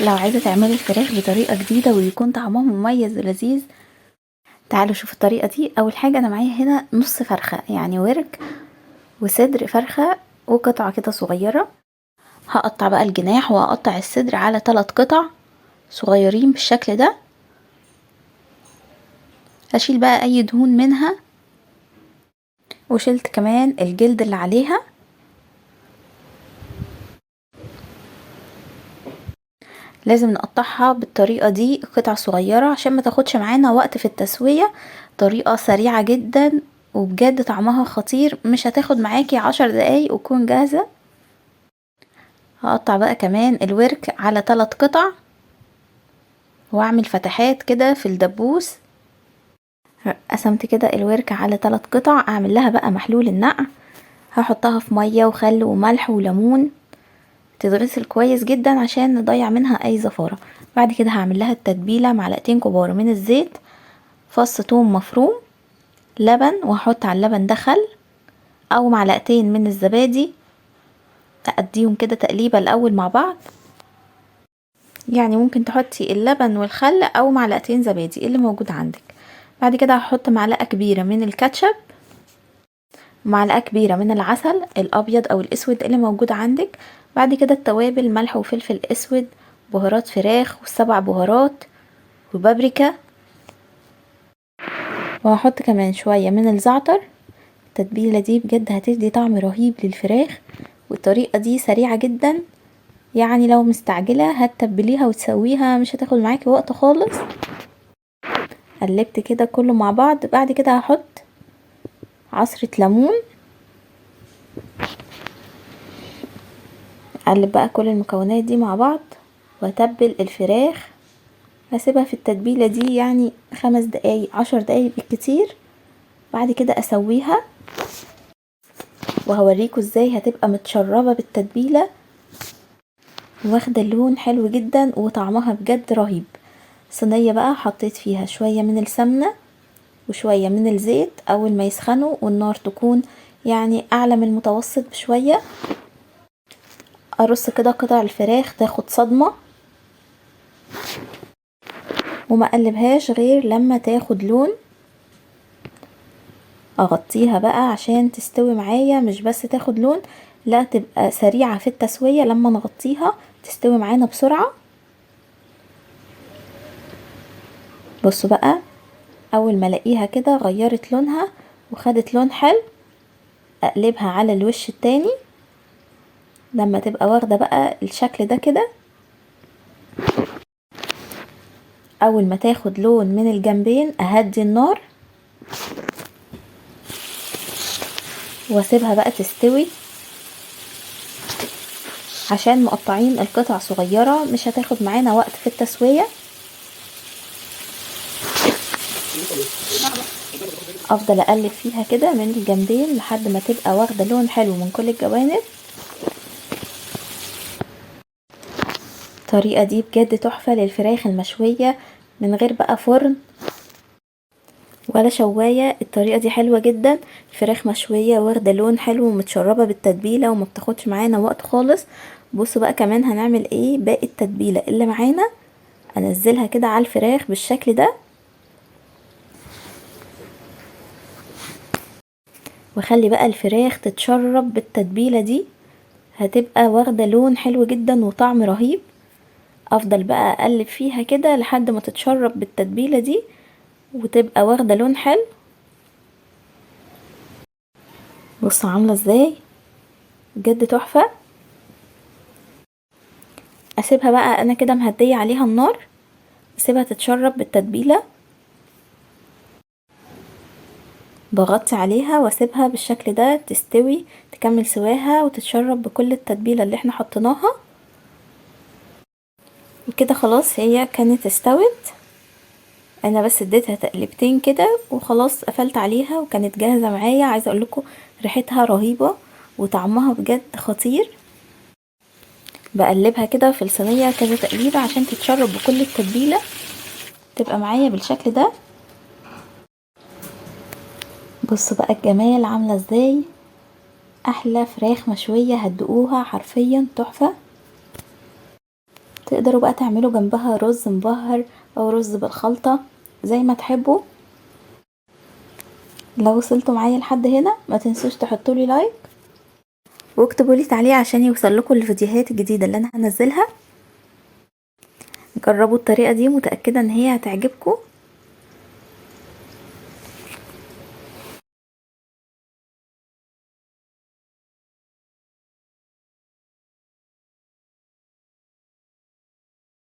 لو عايزة تعملي الفراخ بطريقة جديدة ويكون طعمها مميز ولذيذ، تعالوا شوفوا الطريقة دي. اول حاجة انا معايا هنا نص فرخة، يعني ورك وصدر فرخة وقطعة كده صغيرة. هقطع بقى الجناح وهقطع الصدر على 3 قطع صغيرين بالشكل ده. هشيل بقى اي دهون منها، وشلت كمان الجلد اللي عليها. لازم نقطعها بالطريقة دي قطع صغيرة عشان ما تاخدش معانا وقت في التسوية. طريقة سريعة جدا وبجد طعمها خطير، مش هتاخد معاكي 10 دقايق وتكون جاهزة. هقطع بقى كمان الورك على 3 قطع واعمل فتحات كده في الدبوس. قسمت كده الورك على 3 قطع. اعمل لها بقى محلول النقع، هحطها في مية وخل وملح وليمون، تتغسل كويس جدا عشان نضيع منها اي زفارة. بعد كده هعمل لها التتبيلة، معلقتين كبار من الزيت، فص ثوم مفروم، لبن، وهحط على اللبن ده خل او معلقتين من الزبادي. اديهم كده تقليبة الاول مع بعض، يعني ممكن تحطي اللبن والخل او معلقتين زبادي اللي موجود عندك. بعد كده هحط معلقة كبيرة من الكاتشب، معلقة كبيرة من العسل الابيض او الاسود اللي موجود عندك. بعد كده التوابل، ملح وفلفل اسود، بهارات فراخ و7 بهارات وبابريكا، وهحط كمان شوية من الزعتر. التتبيلة دي بجد هتدي طعم رهيب للفراخ، والطريقة دي سريعة جدا، يعني لو مستعجلة هتتبليها وتسويها مش هتاخد معاكي وقت خالص. قلبت كده كله مع بعض. بعد كده هحط عصرة ليمون، اقلب بقى كل المكونات دي مع بعض واتبل الفراخ. هسيبها في التتبيلة دي يعني 5 دقايق 10 دقايق بالكتير. بعد كده اسويها وهوريكم ازاي هتبقى متشربة بالتتبيلة واخدة اللون حلو جدا وطعمها بجد رهيب. صينية بقى حطيت فيها شوية من السمنة وشوية من الزيت، اول ما يسخنوا والنار تكون يعني اعلى من المتوسط بشوية، ارص كده قطع الفراخ تاخد صدمة، وما اقلبهاش غير لما تاخد لون. اغطيها بقى عشان تستوي معايا، مش بس تاخد لون، لا تبقى سريعة في التسوية. لما نغطيها تستوي معانا بسرعة. بصوا بقى، اول ما الاقيها كده غيرت لونها وخدت لون حلو، اقلبها على الوش التاني. لما تبقى واخدة بقى الشكل ده كده، اول ما تاخد لون من الجنبين اهدي النار واسيبها بقى تستوي. عشان مقطعين القطع صغيرة مش هتاخد معانا وقت في التسوية. افضل اقلب فيها كده من الجنبين لحد ما تبقى واخدة لون حلو من كل الجوانب. الطريقة دي بجد تحفة للفراخ المشوية من غير بقى فرن ولا شواية. الطريقة دي حلوة جدا، الفراخ مشوية واخدة لون حلو ومتشربة بالتتبيلة وما بتاخدش معانا وقت خالص. بصوا بقى كمان هنعمل ايه باقي التتبيلة اللي معانا، انزلها كده على الفراخ بالشكل ده، واخلي بقى الفراخ تتشرب بالتتبيلة دي، هتبقى واخدة لون حلو جدا وطعم رهيب. افضل بقى اقلب فيها كده لحد ما تتشرب بالتتبيلة دي وتبقى واخدة لون حلو. بصوا عاملة ازاي، بجد تحفة. اسيبها بقى انا كده مهدية عليها النار، اسيبها تتشرب بالتتبيلة، بغطي عليها واسيبها بالشكل ده تستوي، تكمل سواها وتتشرب بكل التتبيلة اللي احنا حطيناها. وكده خلاص هي كانت استوت، انا بس اديتها تقلبتين كده وخلاص قفلت عليها وكانت جاهزة معايا. عايزة اقول لكم ريحتها رهيبة وطعمها بجد خطير. بقلبها كده في الصينية كذا تقليبة عشان تتشرب بكل التتبيلة، تبقى معايا بالشكل ده. بصوا بقى الجمال عاملة ازاي، احلى فراخ مشوية هتدوقوها حرفيا تحفة. تقدروا بقى تعملوا جنبها رز مبهر او رز بالخلطة زي ما تحبوا. لو وصلتوا معايا لحد هنا ما تنسوش تحطوا لي like واكتبوا لي تعليق عشان يوصل لكم الفيديوهات الجديدة اللي انا هنزلها. جربوا الطريقة دي، متأكدة ان هي هتعجبكم.